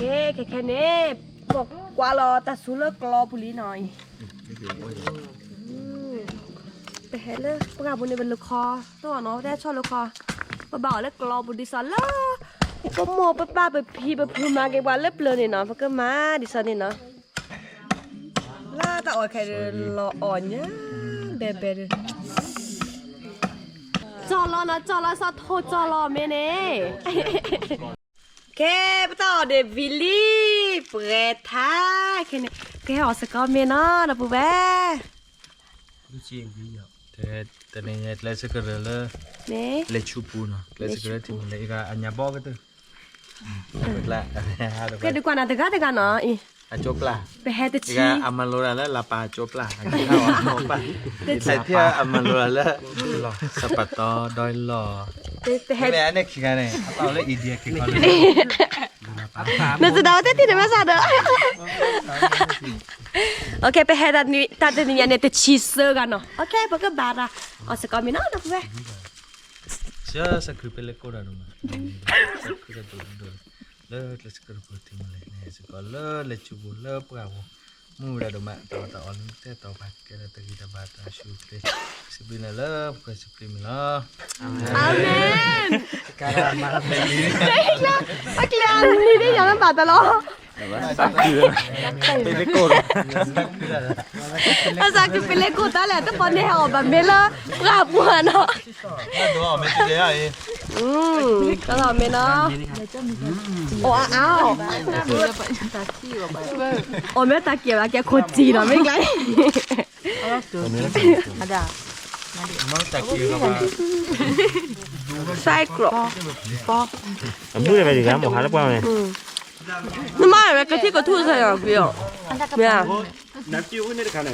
ကဲ ခဲခဲန့ၣ် ပကွၢ်လီၤတၢ်ဆူလၢကျီပူၤလံနီၤအံၤ ပဟဲလၢပှၢ်ပူၤန့ၣ် ပလူၤခီ တအိၣ်နီၤ ပတဲဆီၣ်လူၤခီ ပဘၣ်အီၤလၢကျီပူၤဒ်သိးလၢ ပမိၢ်ပပၢ်ပဖံပဖုမၤက့ၤပှၤလၢပျၢၤန့ၣ်နီၤ ပကမၤဒ်သိးန့ၣ်နီၤ လၢတၢ်အီၣ်ခဲဒုး လီၤအီၣ်ညါ ဘဲဘဲဒုး ကၠီလီၤနီၤ ကၠီလီၤ စီၤထိၣ်ကၠီလီၤမ့ၢ်န့ၣ် ကဲ ပတၢ်အီၣ်ဒ့ၣ်ဝံၤလံ ပှဲၤထါ ခဲန့ၣ် ကဟဲအီၣ်စ့ၢ်ကီးမ့ၢ်နီၤ ဒီပုၢ်ဝဲၢ် တနံၤညါကျဲစကရၢလၢ လဲၤဆူပူၤနီၤ ကျဲစကရၢထံမူၤလၢအဂၤအညါဘီကတၢၢ် ကဲဒုးကွၢ်နၤတဂၤတဂၤနီၤအံၤ အကၠိပျၢ် ပဟဲတဆံ အမၤလိဒၣ်လၢလၢပၢ်ကၠိပျၢ် အကၠိပျၢ် အမၤလိဒၣ်လၢ စပာ်တီဒီလီၢ် ပဟဲန့ၣ်ခံဂၤန့ၣ် အပၢ်အိၣ်လၢ India က့ၤခီလၢ နစဒၣ်ဝဲတဲတံၢ်န့ၣ်မ့ၢ်စးဒီး OK ပဟဲတၢ်တနံၤညါန့ၣ် တဆံသၢဂၤနီၤ OK ပကဘၣ်တၢ် အီၣ်စ့ၢ်ကီးမ့ၢ်နီၤ ဒီပုၢ်ဝဲၢ် စၢ်စၢ်ခရံာ်ပလဲၤကိးတၢ်ဒိၣ်မး စၢ်ခရံာ်တၢ်ဒိၣ်ဒိၣ် လၢကျဲစကရၢပူၤထံမူၤလၢ်န့ၣ် စ့ၢ်ကီးလၢလဲၤဆူပူၤလၢပှၢ်ပူၤ မုၢ်ဝဲဒၣ်ဒိၣ်မး တၢ်အီၣ်တၢ်အီလၢတဲတီၤပှၤကဲဒီးတဂ့ၤတဘၣ်တၢ်ဆူၣ်ချ့ စံးဘျုးနၤလၢပှဲၤစံးဘျုးမ့ၢ်လီၤ အၤမ့ၣ် အကျဲအနံၤဒ် ယၤလၢဘၣ်တၢ်လီၤ အစးကပလ့ကိၣ်တၢ်လဲၣ် တပီန့ၣ်ဟဲအီၣ်ဘၣ်မ့ၢ်လၢ ပှၢ်ပူၤနီၤ ကလီၤမ့ၢ်နီၤ အီၣ်အါအါ အီၣ်မ့ၢ်တၢ်ကဲဘၣ် ကဲခိၣ်တံၢ်နီၤ မ့ၢ်ကျါ ไส้กรอก အမုၢ်တဂၤမ့ၢ်ဟးလၢပှၢ်န့ၣ် နမ့ၢ်ဝဲကထံၣ်ကထူၣ်စၢ်ယွၤကွံာ်အီၤ မ့ၢ်ဧါ န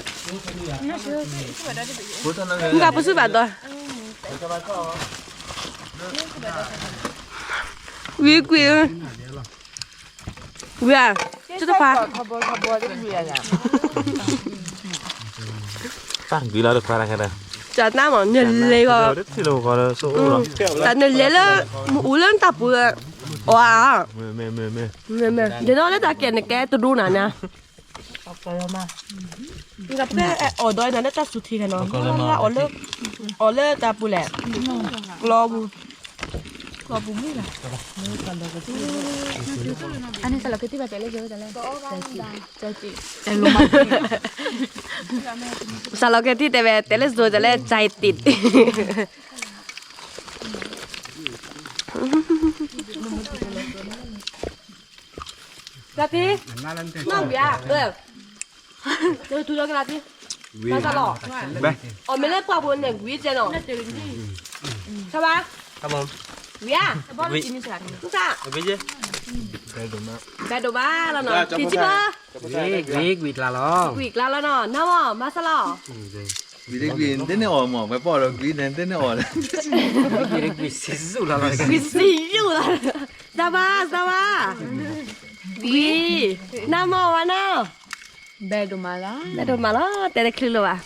ကပစုဘၣ်ဒီး ဝံၤကွံာ် ဝံၤဧါ ကတဖး တၢ်ကွံာ်လီၤတခွါတၢ်ခဲဒၣ် ကၢ်တၢ်မး နလဲၤဂီၤ တထံၣ်လိာ်ဂီၤလၢစိအိၣ်လီၤ တၢ်နလဲၤလၢ မ့ၣ်အူလၢနတၢ်ပူၤ အီၤဧါ မ့ၢ်မ့ၢ် ဒ်သိးလၢတၢ်ကဲနကဲတဒိနၤန့ၣ် ပကဲအီၣ်ဒီးနၤလၢတၢ်စူၤထံခဲနီၤ အီၣ်လၢတၢ်ပူၤလဲၣ် ကျီပူၤ ကျီပူၤမုၢ်လၢ် အန့ၣ်စးလီၤက့ၤတံၢ်ဘၣ်တဲလၢယိၤတၢ်လဲၣ် စးလီၤက့ၤတံၢ်တဲဝဲ တဲလၢယိၤတၢ်လဲၣ် ใจติด လၢတံၢ် နီၢ်ဝံၤဧါ လၢထူလီၤကလၢတံၢ် ဘၣ်စးလီၤ အီၣ်မ့ၢ်လၢပှၢ်ပူၤန့ၣ် ဝံၤကဲနီၤ ဆါဘၣ် ဝံၤဧါ မုၢ်ဆါ ဘဲဒိၣ်မးလီၤနီၤ တံၢ်စံးဘၣ် ဝံၤ ဝံၤ ကွံာ်ကျါလီၤ ကွံာ်ကျါလီၤနီၤ နီၢ်မီၢ် မၤစးလီၤ ဝံၤတကွံာ် နတန့ၢ်အီၣ်မး ဝဲပီၢ်ဒီးကွံာ်န့ၣ် နတန့ၢ်အီၣ်လၢ ကွံာ်စံၣ်ယူၢ်လီၤ ကွံာ်စံၣ်ယူၢ်လီၤ စးဘၣ် စးဘၣ် ဝံၤ နီၢ်မီၢ်ဝဲနီၤ ဘဲဒိၣ်မးလီၤ ဘဲဒိၣ်မးလီၤ တဲတချုးလၢၤဘၣ်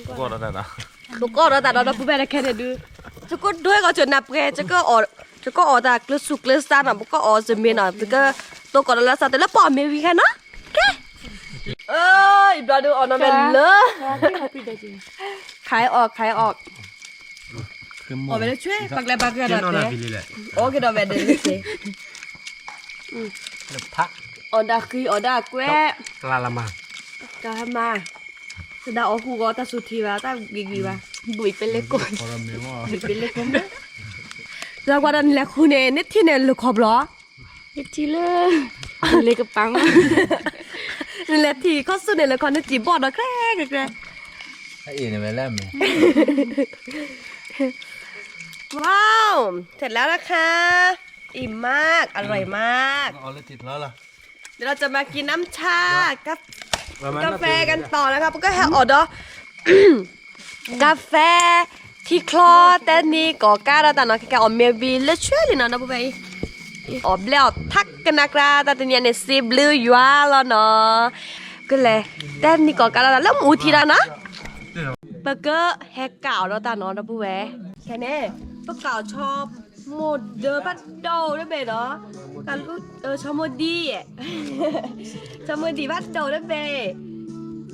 ပကီၢ်ဒီးတၢ်ဒီး ပကီၢ်ဒီးတၢ်ဒီး ဒီပုၢ်ဝဲၢ်တခဲန့ၣ်ဒုး ယကဒိဂီၤကနၢ်ပှဲၤ ယကအီၣ်တၢ်ကျၢၤဆူၣ်ကျၢၤစၢ်နီၤ ပကအီၣ်စ့ၢ်မ့ၢ်နီၤ ပကတိၢ်ကီၢ်ဒီးလၢစးတလၢပအီၣ်မ့ၢ်ဝံၤခဲနီၤ ကဲ အၢ ယဘျီဒုးအီၣ်နီၤဝဲလၢ ခါအီၣ် ခါအီၣ် အီၣ်ဝဲလၢဆွဲ ပှၤကျဲပှၤကဒီးတဲ အီၣ်ကဒီးဝဲဒၣ်လၢဆွဲ အီၣ်ဒၣ်ဃံ အီၣ်ဒၣ်ကွဲး ကလၤမၤ ကဟမၤ တဒၣ်အီၣ်ဟူးဂီၤတၢ်စူၤထံဘၣ် တၢ်ဂ့ၤဂ့ၤဘၣ် ဘုံးပဲလဲကိၣ် ဘုံးပဲလဲကိၣ် လၢကွၢ်ဒီးနလဲၤဃုန့ၣ် နထံၣ်န့ၣ်လၢခီဘျီ နထံၣ်လၢ လဲၤကပၤ နလဲၤထံၣ်ခီဆူန့ၣ်လၢခီ နစံၣ်ဘီၣ်ဒီးကြဲကြဲကြဲ အအ့ၣ်န့ၣ်ဝဲလၢအမဲာ် ว้าว เสร็จแล้วนะคะ อิ่มมาก อร่อยมาก เดี๋ยวเราจะมากินน้ำชากับกาแฟกันต่อนะคะ ပကဟဲအီၣ်ဒီး กาแฟ ထံချီ တဲနံၤကီၢ်ကါဒီးတၢ်နီၤ ခဲကဲအီၣ်မ့ၢ်ဝံၤလၢဆွဲလံနီၤ ဒီပုၢ်ဝဲၢ်အံၤ အီၣ်ဘျဲၣ်အီၣ်ထါကနၣ်ကြၢး တၢ်တနံၤန့ၣ် စံးဘျုးယွၤလီၤနီၤ ကလဲၤ တဲနံၤကီၢ်ကါဒီးတၢ်လၢမူထံဒီးနီၤ ပကဟဲကၣ်အီၣ်ဒီးတၢ်နီၤ ဒီပုၢ်ဝဲၢ် ခဲန့ၣ် ပကၣ်အီၣ်ဆီ မိၢ်ဒၢဘၣ်ဒိၣ်တဘ့ၣ်နီၤ, ကလူ, ဆီမိၢ်ဒံ, ဆီမိၢ်ဒံဘၣ်ဒိၣ်တဘ့ၣ်,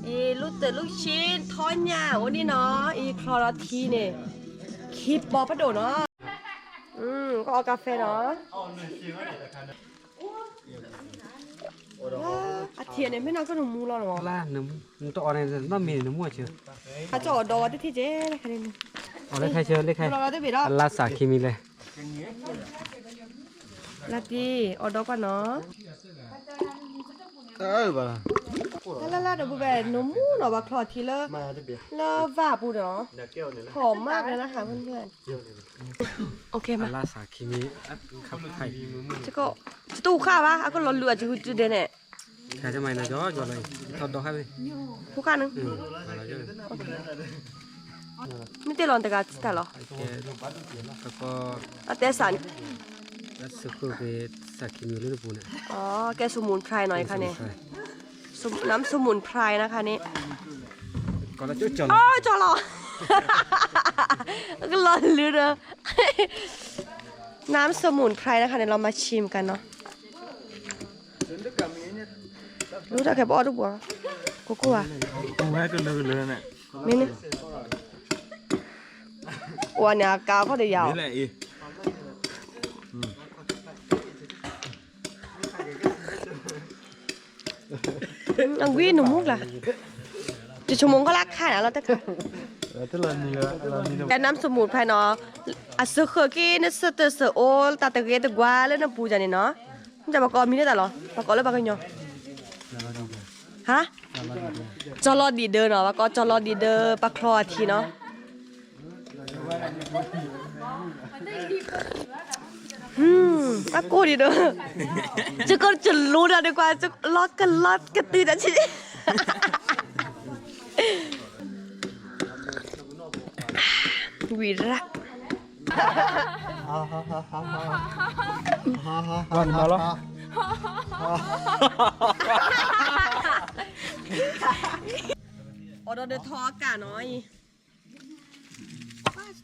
အံၤ လူတၢ်လူဆ့ ထီညၣ်အိၣ်ဒံးနီၤ, အံၤချီလီၤထံန့ၣ်, ခံပီၤဘၣ်ဒိၣ်နီၤ, ကအီၣ်ကါဖဲနီၤ. အထံၣ်န့ၣ် မ့ၢ်နီၢ်ကနမူလီၤနီၤ, နတအီၣ်န့ၣ် နီၢ်မ့ၢ်န့ၣ်နမူအီၤဆၢ, အကၠီအီၣ်ဒီးဝဲတထံၣ်ကဲ, အီၣ်လၢခဲဆၢ လၢခဲ, အလါစးခံမံၤလဲၣ်, လါတံၢ် အီၣ်ဒီးကွၢ်နီၤ, လၢလၢလၢဒီးပူၤဘဲ နမူနီၤ ပှၤချီထံလၢ, လၢဝၣ်ပူၤဒီး, ထီၣ်မးကနၣ်ဟးဖဲန့ၣ်, အလါစးခံမံၤ, တတူၢ်ဃာ်ဘၣ် အကလီၤလုၢ်အကဟုတုဒဲန့ၣ်, ခါမၤနၤကၠီကၠီလီၤ, ထီၣ်ဒီးခါဖဲန့ၣ်, ဖိခါန့ၣ်, မ့ၢ်တ့ၢ်လီၤတဂၤတၢ်လီၤ, အတဲစးန့ၣ်, စးခံမံၤလၢတပူၤန့ၣ်, ကဲ สมุนไพรနီၤ ယခါန့ၣ်, น้ำสมุนไพรนะคะนี่, ကလီၤလုၢ်ဒီး, น้ำสมุนไพรนะคะนี่ เรามาชิมกันเนาะ. လူတၢ်ခဲပအီၣ်တပှၤ, ကိၢ်ကိၢ်ဘၣ်, မ့ၢ်န့ၣ်, ဝါန့ၣ်အကါခီၣ်တယၤအီၤ, အဝံနမူကျါ, တဆိကမိၣ်ခီၣ်လၢခါန့ၣ်လီၤတခါ, ကဲ น้ำสมุนไพรနီၤ, အစၢဃၢၤက့ၤနစၢၤတစၢၤအိၣ် တၢ်တဂ့ၤတဝါလၢနပူၤယၤန့ၣ်နီၤ, မ့ၢ်ပှၤကိးမံၤလၢတၢ်လီၤ, ပှၤကိးလၢပှၤကညီ, ဟါ, ကၠီလီၤဒံးဒၢနီၤ, ပှၤကိးကၠီလီၤဒံးဒၢ ပှၤချီအထံနီၤ. အကိၢ်ဒံးဒၢ, ကကလီတၢ်ဒံးကွၢ်, လီၤကလီကတုၤတၢ်ဆံး, ဝံၤရၣ် လီၤ, အီၤဒီးဒၢထီအကၣ်နီၤအံၤ,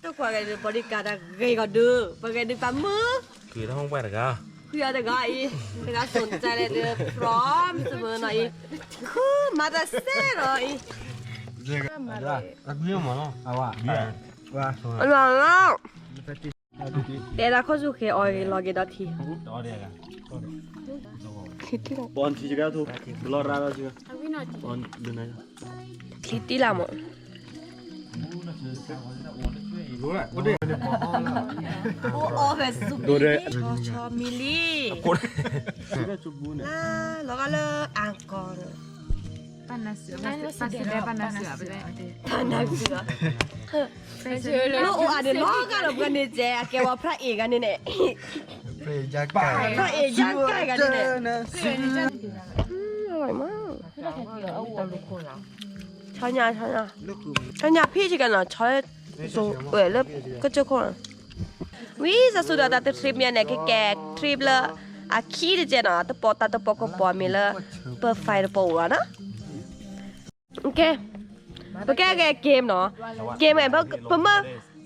တကွၢ်ဂဲၤဒုး bodyguard တၢ်ဂ့ၤကီးဒုး ပဂဲၤဒုးပာ်မုၢ်, ကွံာ်တၢ်ဟီၣ်ပှၢ်တဂၤ, ကွံာ်အီၤတဂၤအံၤ, တဂၤ สนใจ လဲၣ်ဒုး พร้อมเสมอ နီၤအံၤ, ခုမၤတၢ်စဲဒီးအံၤ, အဝဲ တဲဒၣ်ခိၣ်ဆူၣ်ဃဲအီၤဂ့ၤလီၤက့ၤဒီးထံ, ချံတံၢ်လီၤမး, အိၣ်အီၣ်ဖဲဆူၣ်ပံၤ, ဆီမံၤလံ, လၢလီၤဂာ်လၢအကီၤ, တၢ်နၢ်ကုၢ်လီၤ, လၢအိၣ်အါန့ၣ်လီၤဂာ်လီၤ ပှၤန့ၣ်ကဲ အကဲဝဲ พระเอก ဂၤန့ၣ်န့ၣ်, พระเอก ယါကဲ ဂၤန့ၣ်န့ၣ်, အီမး, ဆီညါ ဆီညါ, ဆီညါဖံးစ့ၢ်ကီးနီၤ, ဆီလၢ ဝဲလၢကစၢၢ်ခိၣ်နီၤ, ဝံၤစးဆူဒီးတၢ်တ trip မ့ၢ်န့ၣ် ကကဲ trip လၢ အခံတကဲနီၤ, တပီၤတၢ်တပီၤကပီၤမ့ၢ်လၢ ပၢၤ file တပီၤအိၣ်လီၤနီၤ. ကဲ, ပကဲကဲ game နီၤ, game ပမ့ၢ်,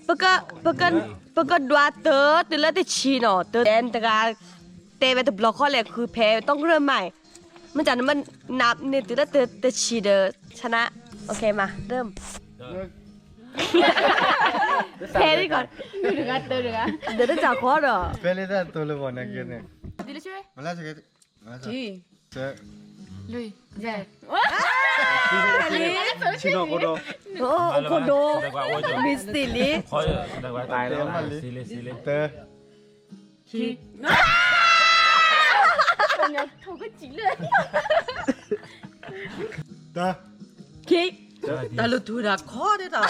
ပက, ပကဒွးတၢ်တုၤလၢတဆံနီၤ, တၢ်တဂၤ တဲဝဲတဘျီဃီလဲၣ် ဃုဖဲ ต้องเริ่มใหม่, မ့ၢ်တၢ်နမ့ၢ်နးန့ၢ်တုၤလၢတဆံဒီး ชนะ, โอเค มา เริ่ม. ဖဲန့ၣ်ကီး, ဒီးတၢ်ကီးဒီး, ဖဲလၢတၢ်တိၢ်လၢပီၤန့ၣ်က့န့ၣ်, ဆံနီၢ်ကီးဒီး, အိၣ်ခိၣ်ဒိၣ်, မ့ၢ်စတံလံ, တၢ်, ခံ, တၢ်, ခံ, တၢ်လၢထူတၢ်ခီဒ်တၢ်,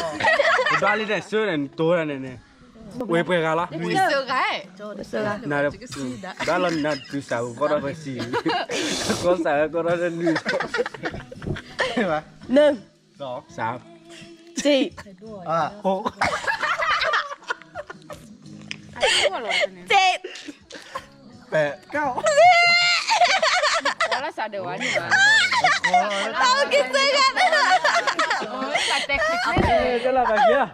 ပဒွးလံတၢ်စၢန့ၣ် နတိၢ်တၢ်န့ၣ်န့ၣ်, ဝဲပှဲၤဂၤလီၤ, ဝဲစၢဂၤ, ဒွးလီၤနၤတုၤစးဝဲကီၢ်ဒီးပစံး, ကီၢ်စးဝဲကီၢ်ဒီးနုၤ, နုၤ, စး, စံး, ဟိး, စံး, ပဲာ်, ကီၢ်, တၢ်အိၣ်က့ၤစၢဂၤ, ကလၢဘၣ်က့ၤ,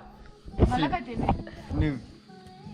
နုၤ,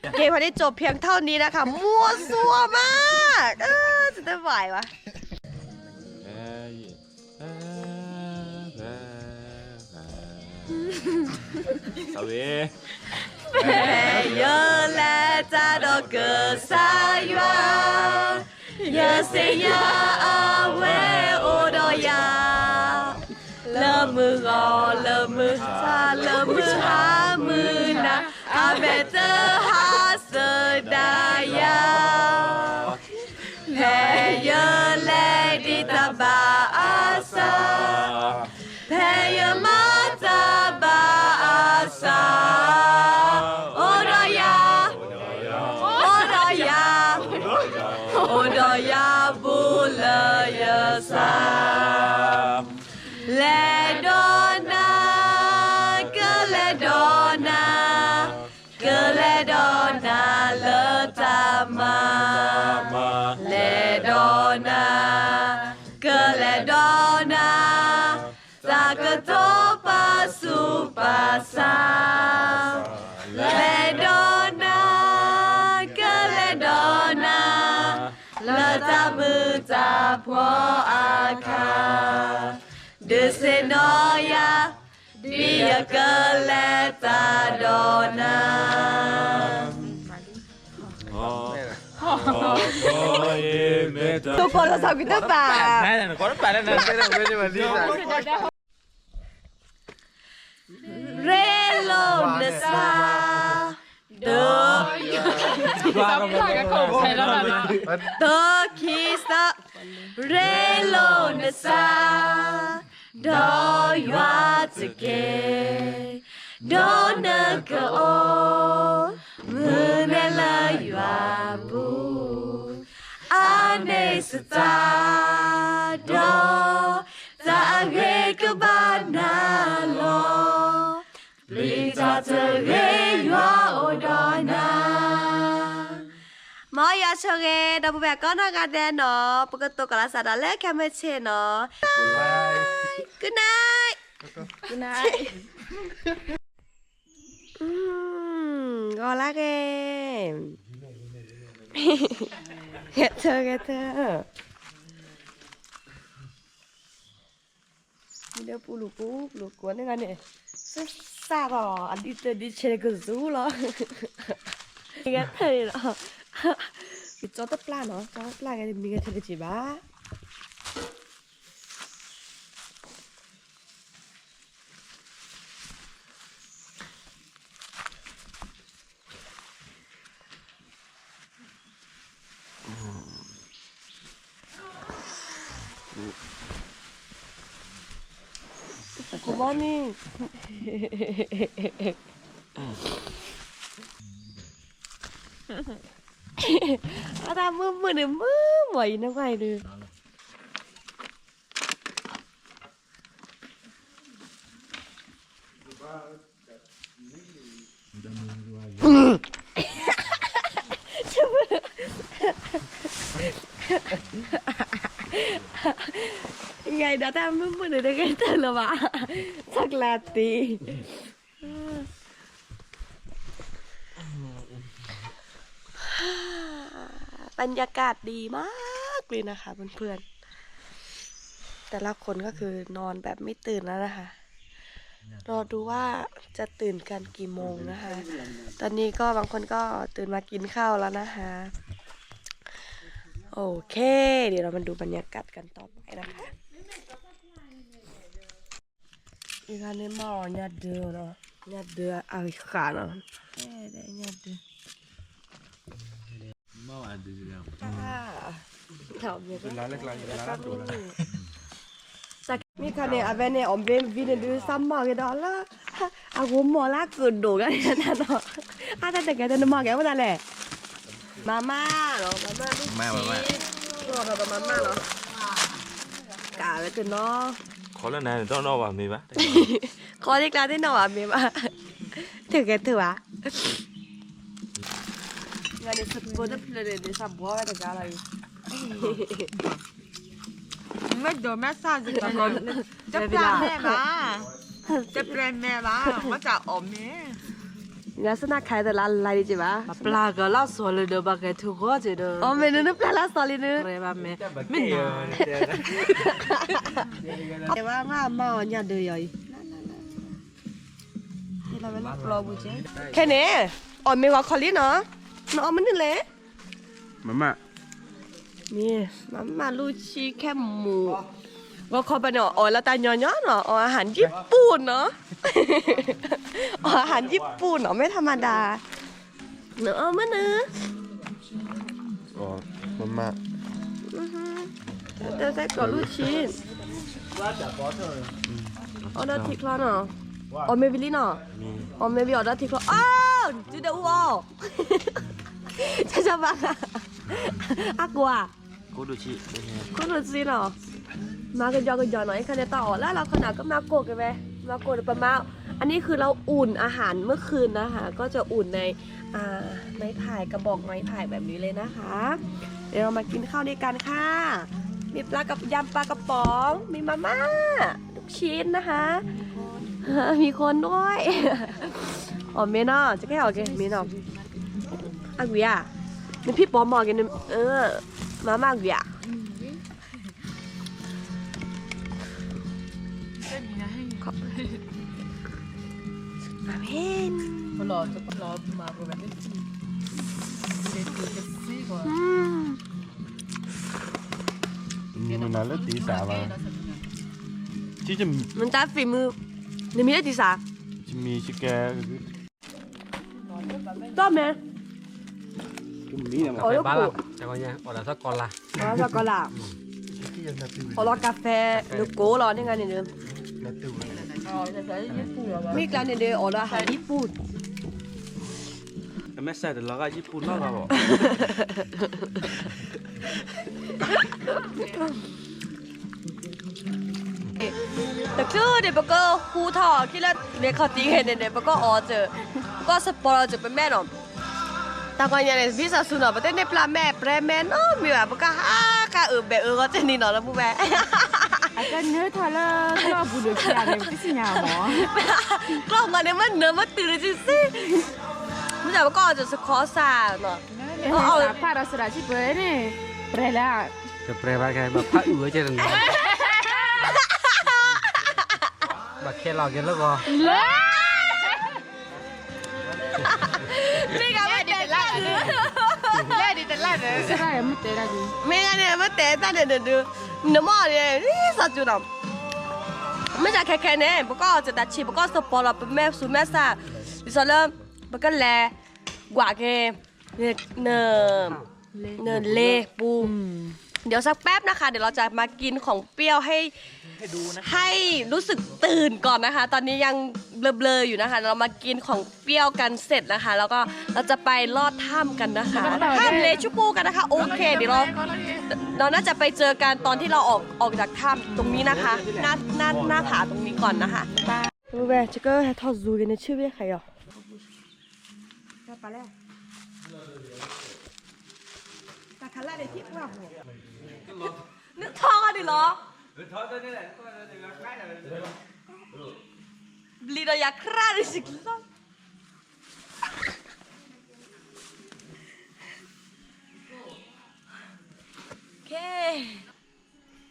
เกมวันนี้จบเพียงเท่านี้นะคะ มั่วซั่วมาก เออ จะได้ไหววะ ဖဲယလဲၤတၢ်ဒီးကစၢ်ယွၤ, ယသ့ၣ်ညါအဝဲအိၣ်ဒီးယၤ, လၢမုၢ်ဂီၤ လၢမုၢ်ဟါ လၢမုၢ်ဟါမုၢ်နၤ, အဝဲတဟးဆၢဒၣ်ယၤ ဖဲယလဲၤဒံးတၢ်ဘၣ်အသး, ဖဲယမၤတၢ်ဘၣ်အသး, အိၣ်ဒီးယၤ, အိၣ်ဒီးယၤ, အိၣ်ဒီးယၤဘူးလၢယသး, လဲၤဒီးနၤ, ကလဲၤဒီးနၤ ကလဲၤဒီးနၤလၢတၢ်မၤ, လဲၤဒီးနၤ, ကလဲၤဒီးနၤ, တၢ်ကတိၤပာ်ဆူၣ်ပာ်ဆါ, လဲၤဒီးနၤ, ကလဲၤဒီးနၤ, လၢတၢ်မုာ်တၢ်ဖှီၣ်အခါ, ဒုးဆ့ၣ်နီၤယၤ ဒ်ယကလဲၤတၢ်ဒီးနၤ. တကိးလီၤစီၤကွံာ်တပၤ, ရ့လိာ်နသး, ဒီး, ဒီးခံသၢ, ရ့လိာ်နသး ဒီးယွၤတက့ၢ်, ဒီးနကအိၣ် မုၢ်နဲၣ်လၢယွၤပူၤ, အန့ၣ်စတၢ်, ဒီးတၢ်အဂ့ၤကဘၣ်နၤလီၤ. ပျံၤတၢ်တဂ့ၤ ယွၤအိၣ်ဒီးနၤ. မ်ယွၤဆိၣ်ဂ့ၤ ဒီပုၢ်ဝဲၢ်ကိးနီၢ်ဂၤဒဲးနီၤ, ပကတိၤကလၤစးဒၣ်လၢခဲမုၢ်ဆ့ၣ်နီၤ. Good night. Good night. ဂီၤလၢဂ့ၤ, ဂဲၤထၢၣ်ဂဲၤထၢၣ် မ့ၢ်ဒီးပူၤလူၤကူ, ပူၤလူၤကူန့ၣ်ဂၤန့ၣ်, စစၢ်ဒီး အဒံတဒံဆဲးကစူၤလီၤ. မ့ၢ်ဂဲၤထၢၣ်န့ၣ်လီၤ, မ့ၢ်ကၠီတပျၢ်နီၤ, ကၠီတပျၢ်ဂဲၤန့ၣ် မ့ၢ်ဂဲၤထၢၣ်တက့ၢ်ဘၣ်. Good morning. အတၢ်မုာ်မုာ်န့ၣ် မုာ်မီၢ်အံၤ နကွၢ်အံၤဒုး ယၤအံၤဒီးတၢ်မုာ်မုာ်န့ၣ် တဂဲၤတၢၢ်လၢၤဘၣ်, ဆီကျါတံၢ် บรรยากาศดีมากเลยนะคะเพื่อนๆ แต่ละคนก็คือนอนแบบไม่ตื่นแล้วนะคะ รอดูว่าจะตื่นกันกี่โมงนะคะ ตอนนี้ก็บางคนก็ตื่นมากินข้าวแล้วนะคะ โอเค เดี๋ยวเรามาดูบรรยากาศกันต่อไปนะคะ အံၤဂၤန့ၣ်မ့ၢ်အီၤညၣ်ဒၢနီၤ, ညၣ်ဒၢအဂ့ၤဃာ်နီၤ, ညၣ်ဒၢ, မ့ၢ်ခါန့ၣ် အဝဲန့ၣ် အီၣ်ဘ့ၣ်ဝံၤန့ၣ်ဒုး သးမီၢ်က့ၤဒီးလၢ အဂိၢ်မီၢ်လၢကဒိၣ်ဂၤန့ၣ်နီၤ, အါတၢ်တကဲတနမီၢ်ကဲအိၣ်သးလဲၣ် မၤမၢ်နီၤ, မၤမၢ်ဒုးဆံး, လီၤဒီးမၤမၢ်နီၤ, ကးဝဲတနီၤ, ခီလၢနၤန့ၣ် တနီၣ်ဘၣ်မ့ၢ်ဘၣ်, ခီလၢကျါတနီၣ်ဘၣ်မ့ၢ်ဘၣ်, ထုးကဲထုးဘၣ်, ယၤန့ၣ် စကိးတဖျၢၣ်န့ၣ် ဒ်သးဘှီဝဲတဂၤလီၤအံၤ, မ့ၢ်ဒိးမ့ၢ်စၢ်စ့ၢ်ကီး တပျၢ်မဲာ်ဘၣ်, တပျၢ်မဲာ်ဘၣ်, မ့ၢ်တၢ်အီၣ်မ့ၢ် ငါစနၢ်ခါတလါလါဒံးက့ဘၣ်, ပျၢ်ကလီၤစီၤလၢဒီးဘၣ်ကဲထူဂီၢ်က့ဒီး, အီၣ်မ့ၢ်နုၤနပျၢ်လီၤစီၤလံနုၤ, မ့ၢ်နီၤ, မ့ၢ်မၤအီၣ်ညၣ်ဒၢယီၤအံၤ, ခဲန့ၣ် အီၣ်မ့ၢ်ဂီၤခီလံနီၤ, နအီၣ်မနုၤလဲၣ် မမၣ်, မမၣ်လူၢ်ဆံခဲမူ, ဂီၤခီဘၣ်န့ၣ် အီၣ်လၢတၢ်ညီညီနီၤ, အီၣ်အဟၣ်ယံၣ်ပူၣ်နီၤ, အီၣ်အဟၣ်ယံၣ်ပူၣ်နီၤ, မ့ၢ်ထမဒါ, နအီၣ်မနုၤ, မမၣ်, တၢ်သဲကီးလူၢ်ဆံ, အီၣ်ဒီးထံချီနီၤ, အီၣ်မ့ၢ်ဝံၤလံနီၤ, အီၣ်မ့ၢ်ဝံၤအီၣ်ဒီးထံချီ, အီၣ်, တုၤဒဲးအူအီၣ် ကၢ်ကၢ်ဘၣ်, အါကိးဧါ, ခိၣ်ဒိၣ်ဆံနီၤ, မၤကယီကယီနီၤ, အံၤခါန့ၣ်တၢ်အီၣ်လၢလီၤခီနၤ ကမၤကိၢ်က့ၤဝဲ, မၤကိၢ်ဒီးပမၤ, อันนี้คือเราอุ่นอาหารเมื่อคืนนะคะ ก็จะอุ่นใน อ่า ไม้ไผ่ กระบอกไม้ไผ่แบบนี้เลยนะคะ เดี๋ยวเรามากินข้าวด้วยกันค่ะ มีปลากับ ยำปลากระป๋อง มีมาม่า ลูกชิ้นนะคะ มีคนด้วย มีคนด้วย อ๋อ เมนอ จะแค่ โอเค เมนอ อากุยอ่ะ นี่พี่ปอมบอกกัน เออ มาม่ากุยอ่ะ อาเมน อืม မ့ၢ်နၤလၢတံစးဘၣ်, မ့ၢ်တၢ်ဖံးမုၢ်, နမံၤလၢတံစး, တမံၤကဲ, တီၢ်မဲာ်, အီၣ်လၢကိၣ်, အီၣ်လၢကိၣ်လၢ်, အီၣ်လီၤကါဖဲ နကိၣ်လီၤ န့ၣ်ဂၤန့ၣ်ဒီး, မ့ၢ်ကျါန့ၣ်ဒီး အီၣ်လီၤဟးယံၣ်ပူၣ် အမ့ၢ်စးတလီၤဂာ်ယံၣ်ပူၣ်နီၢ်ဂီၢ်ဘၣ်, တချုးန့ၣ် ပကဟူထီၣ်ခံလၢ လဲၤခီၣ်ထံးဂ့ၤန့ၣ်န့ၣ် ပကအီၣ်စၢၤ, ပကစပီၤလီၤစၢၤပမဲာ်နီၤ, တၢ်ကွၢ်ညါန့ၣ် ဘံၣ်စၢ်ဆူနီၤ ပတန့ၢ်ပျၢ်မဲာ်ပြဲမဲာ်နီတမံၤဘၣ် ပကဟးကါအုးဘဲၣ်အၢဂီၢ်တနံၤနီၤ လၢပူၤဝဲ အကနၢထီၣ်လၢကျီၢ်ပူၤဒိၣ်ခံဂၤန့ၣ် ပတသ့ၣ်ညါမး, ကျီၢ်မးန့ၣ် မ့ၢ်နၢမ့ၢ်တုၤလၢစ့ၢ်, မ့ၢ်ဒၣ်ပကအီၣ်စၢၤစခီစၢ်နီၤ, ဖးဒီးစရၣ်စံးပၢၤန့ၣ်, ပြဲလၢ, တပြဲဘၣ်ခဲ ဘၣ်ဖးအုးဝဲကဲတနီၤ, ဘၣ်ခဲလီၤက့ၤလၢဂီၤ, မ့ၢ်ဂၤမ့ၢ်တဲတၢ်န့ၣ်, မ့ၢ်ဂၤန့ၣ် မ့ၢ်တဲတၢ်န့ၣ်ဒုး, နမ့ၢ်န့ၣ် စီၤစူၤနီၤ, မ့ၢ်စးခဲခဲန့ၣ် ပကအီၣ်စၢၤတၢ်ဆံး ပကစပီၤလီၤ ပမဲာ်ဆူးမဲာ်ဆါ, ဒ်သိးလၢ ပကလဲၤ ကွၢ်က့ၤ န နလ့ပူၤ, เดี๋ยวสักแป๊บนะคะ เดี๋ยวเราจะมากินของเปรี้ยวให้ ให้รู้สึกตื่นก่อนนะคะ ตอนนี้ยังเบลอๆอยู่นะคะ เรามากินของเปรี้ยวกันเสร็จนะคะ แล้วก็เราจะไปลอดถ้ำกันนะคะ ถ้ำเลชูปูกันนะคะ โอเค เดี๋ยวเรา เราน่าจะไปเจอกันตอนที่เราออก ออกจากถ้ำตรงนี้นะคะ หน้า หน้า หน้าผาตรงนี้ก่อนนะคะ ဝဲ ကကဟဲထီၣ်ဇူက့ၤန့ၣ် ဆ့ၣ်ဝဲခါယီၤ နထီၣ်ဒ်လီၤ ဘျံးဒီးယၤခရၣ်ဒ်စံးလီၤ ခဲ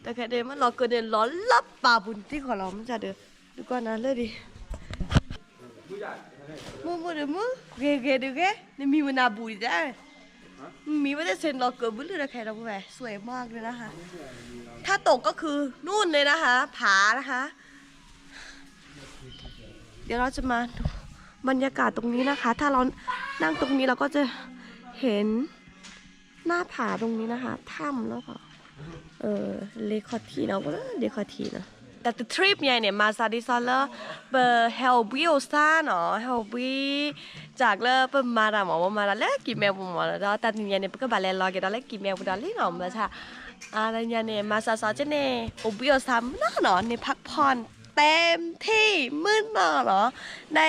တၢ်ခဲဒၣ်မ့ၢ်လီၤကၢန့ၣ် လီၤလၢပာ်ပူၤန့ၣ်တံၢ်ဃီလီၤ မ့ၢ်ဒုး ဒုးကွၢ်နၤလၢဒံး မုၢ်မုၢ်ဒုးမုၢ် ဂ့ၤဂ့ၤဒုးဂ့ၤ နမံၤဝဲနၤဘူးဒံးတဲ မံၤဝဲတသ့ၣ်လီၤကၢဘုလၢတၢ်ခဲဒီးပဝဲ สวยมากเลยนะคะ ถ้าตกก็คือนู่นเลยนะคะ ผานะคะ เดี๋ยวเราจะมาดูบรรยากาศตรงนี้นะคะ ถ้าเรานั่งตรงนี้เราก็จะเห็นหน้าผาตรงนี้นะคะ ถ้ำแล้วก็ เออ လ့ခီၣ်ထံးနီၤ လ့ခီၣ်ထံးနီၤ တၢ်တ trip ညါန့ၣ် မၤစၢၤဒ်သိးလၢ ပဟဲအိၣ်ဘှံးအိၣ်ဆၣ်နီၤ ဟဲအိၣ်ဘှံး จากလၢပမၤတၢ်မၤ ပမၤတၢ်လၢကံၢ်မဲပူၤမး ဒီးတနံၤညါန့ၣ် ပကဘၣ်လဲၤလီၤက့ၤဒီးလၢကံၢ်မဲပူၤဒီးလံနီၤ မၤစၢၤ တနံၤညါန့ၣ် မၤစၢၤစီၤက့န့ၣ် အိၣ်ဘှံးအိၣ်ဆၣ်မနီၤနီၤ န့ၣ် พักผ่อนเต็มที่ မုၢ်နီၤနီၤ ใน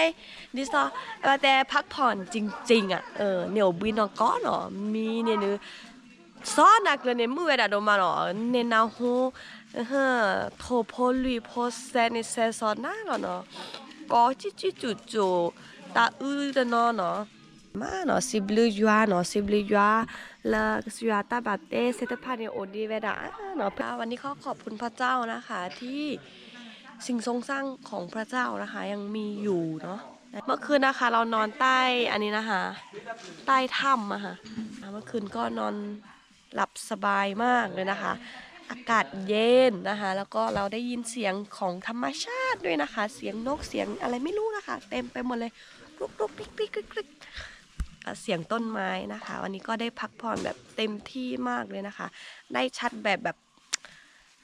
ဒ်သိး အဝဲတဲ พักผ่อนจริงๆ န့ၣ်အိၣ်ဘှံးနီၢ်ကီၢ်နီၤ မံၤန့ၣ်ဒုး စီၤနၤကျၢၤန့ၣ် မုာ်ဝဲဒၣ်ဒိၣ်မးနီၤ န့ၣ်နၢ်ဟူ ထိၣ်ဖိလွံၢ်ဖိစဲန့ၣ် စဲစီၤနၤလီၤနီၤ, ကိးကၠူကၠူကၠူကၠူ, တၢ်အုတနီၤနီၤ. မးနီၤ, စံးဘျုးယွၤနီၤ, စံးဘျုးယွၤ လၢကစၢ်ယွၤတၢ်ဘၣ်တဲသ့ၣ်တဖၣ်န့ၣ် အိၣ်ဒံးဝဲဒၣ်နီၤ. วันนี้ขอขอบคุณพระเจ้านะคะ ที่สิ่งทรงสร้างของพระเจ้านะคะ ยังมีอยู่เนาะ. เมื่อคืนนะคะ เรานอนใต้อันนี้นะคะ ใต้ถ้ำนะคะ เมื่อคืนก็นอน หลับสบายมากเลยนะคะ อากาศเย็นนะคะ แล้วก็เราได้ยินเสียงของธรรมชาติด้วยนะคะ เสียงนก เสียงอะไรไม่รู้นะคะ เต็มไปหมดเลย กรุกกรุกกริกกริกกริกกริก เสียงต้นไม้นะคะ วันนี้ก็ได้พักผ่อนแบบเต็มที่มากเลยนะคะ ได้ชาร์จแบตแบบ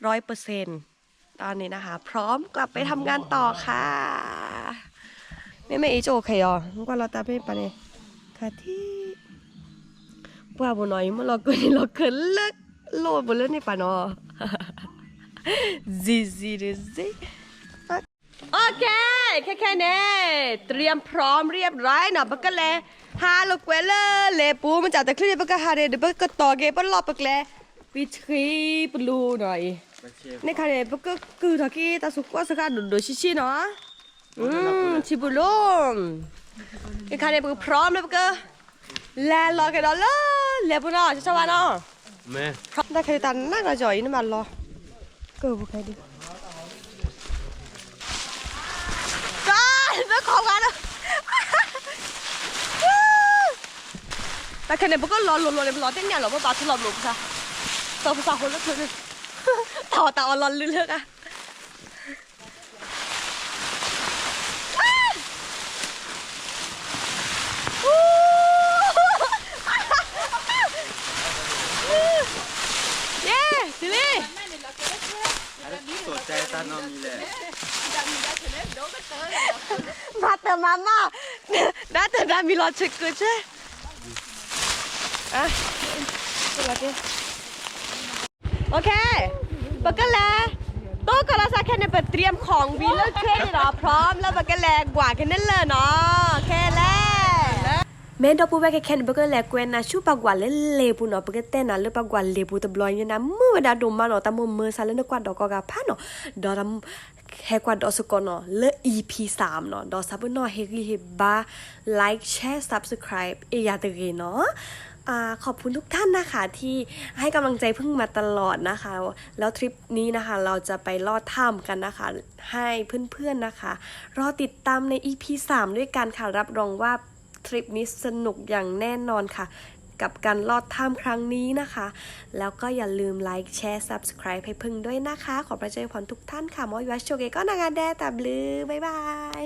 ร้อยเปอร์เซ็นต์ ตอนนี้นะคะ พร้อมกลับไปทำงานต่อค่ะ မ့မ့ၢ်အံၤကအိၣ်ခဲအံၤအီၤ ကွၢ်လီၤတၢ်ဖဲပၢ်န့ၣ် ခါထံၣ် ပှၢ်ပူၤနီၤ ယမ့ၢ်လီၤကၢၢ်န့ၣ် လီၤကၢၢ်လၢလိၣ်ပူၤလၢန့ၣ်ပၢ်နီၤ ဇံဇံတဇံ โอเค ခဲခဲန့ၣ် เตรียมพร้อมเรียบร้อยနီၤ ပကလဲၤ ဟးလိာ်ကွဲလၢလဲၤပူၤ မ့ၢ်တၢ်တချုးန့ၣ် ပကဟးန့ၣ် ဒီးပကတီၢ်က့ၤပလီၢ်ပကျဲ ပဆံပလူနီၤအံၤ န့ၣ်ခါန့ၣ် ပကကုၢ်ထီၣ်က့ၤတၢ်ဆူးကွၢ်ဆူးဃာ်ဒိၣ်ဒိၣ်ဆံးဆံးနီၤ ဆံပလူ န့ၣ်ခါန့ၣ် ပက พร้อม လၢပက လဲၤလီၤက့ၤဒီးလၢလဲၤပူၤနီၤ ဆီဆီဝါနီၤ တၢ်ခဲန့ၣ် တၢ်နးကီၢ်အံၤ နဘၣ်လီၤ ကၢၢ်ပူၤခဲဒံး ကၢ် လၢခီဂၤလၢ တၢ်ခဲန့ၣ် ပကလီၤလိၤလိၤန့ၣ် ပလီၤတ့ၢ်ညၣ်လီၤ ပဘၣ်ထူလီၤဘျိးပသး စီၤပသးဃိလၢချုးန့ၣ် တၢ်အီၣ်တၢ်အီလီၤလုၢ်လၢဂၤ ယဲ တုၤလံ မၤတၢ်မၤမး ဒၣ်တၢ်ဒၣ်မံၤလီၤဆၢကုၢ်ဆၢ โอเค ပကလဲၤ တိၢ်ကီၢ်လီၤစၢ်ခဲန့ၣ် ပ เตรียมของ ဝံၤလၢခဲန့ၣ်ဒီး พร้อม လၢပကလဲၤကွၢ်က့ၤန့ၣ်လၢနီၤ ခဲလဲၣ် မ့ၢ်ဒီပုၢ်ဝဲၢ်ခဲခဲန့ၣ် ပကလဲၤကွဲနၤဆူပှၤကွၢ်လၢလဲၤပူၤနီၤ ပကတဲနၤလၢပှၤကွၢ်လဲၤပူၤတဘျီညါ နမုာ်ဝဲဒၣ်ဒိၣ်မးနီၤ တၢ်မိၢ်မၢဆါလၢနကွၢ်ဒီးကိးဂၤဖးနီၤ ဒီး ဟဲကွၢ်ဒီးစ့ၢ်ကီးနီၤ လၢ อีพีสาม နီၤ ဒီးဆၢပနီၣ်ဟ့ၣ်ဂံၢ်ဟ့ၣ်ဘါ like share subscribe အ့ၣ်ယၤတဂ့ၤနီၤ อ่า ขอบคุณทุกท่านนะคะที่ให้กำลังใจพึ่งมาตลอดนะคะ แล้วทริปนี้นะคะเราจะไปลอดถ้ำกันนะคะ ให้เพื่อนๆนะคะ รอติดตามใน อีพีสาม ด้วยกันค่ะ รับรองว่าทริปนี้สนุกอย่างแน่นอนค่ะ กับการลอดถ้ำครั้งนี้นะคะ แล้วก็อย่าลืม like share subscribe ให้พึ่งด้วยนะคะ ขอพระเจ้าอวยพรทุกท่านค่ะ มอยวาโชเกก็นางาแดตาบลือ บ๊ายบาย